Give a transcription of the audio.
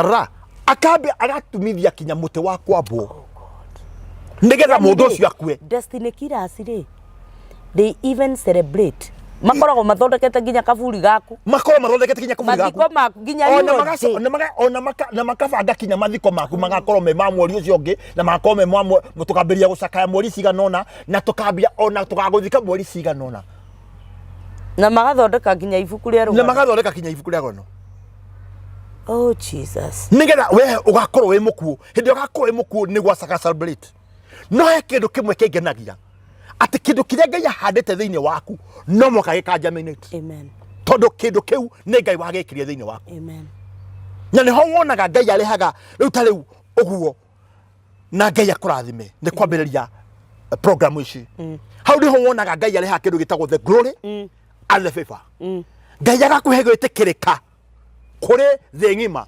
Tarora, akambia agatumithia kinya mũtĩ wa kwambwo nĩgetha mũndũ ũcio akue. Destiny killers rĩ, they even celebrate, makoragwo mathondekete nginya kaburi gaku. Makorwo mathondekete kinya kaburi gaku. Mathiko maku nginya ona eulogy. Ona na makabanga kinya mathiko maku magakorwo me ma mweri ũcio ũngĩ na magakorwo me ma tũkambĩrĩria gũcakaya mweri cigana ũna na tũkambia ona tũgagũthika mweri cigana ũna. Na magathondeka nginya ibuku rĩa Na rũgano. Magathondeka kinya ibuku rĩa rũgano. Oh Jesus. Nigetha we ũgakorwo wĩ mũkuũ, hĩndĩ ĩrĩa ũgakorwo wĩ mũkuũ nĩguo acaka celebrate. No he kĩndũ kĩmwe kĩngenagia, atĩ kĩndũ kĩrĩa Ngai ahandĩte thĩinĩ waku no mũhaka gĩka germinate. Amen. Tondũ kĩndũ kĩu nĩ Ngai wagĩkĩria thĩinĩ waku. Amen. Na nĩho wonaga Ngai arĩhaga rĩu ta rĩu ũguo, na Ngai akũrathime nĩ kwambĩrĩria program ici. Hau nĩho wonaga Ngai arĩhaga kĩndũ gĩtagwo the glory and the favor. Ngai agakũhe gwĩtĩkĩrĩka kũrĩ thĩ ng'ima.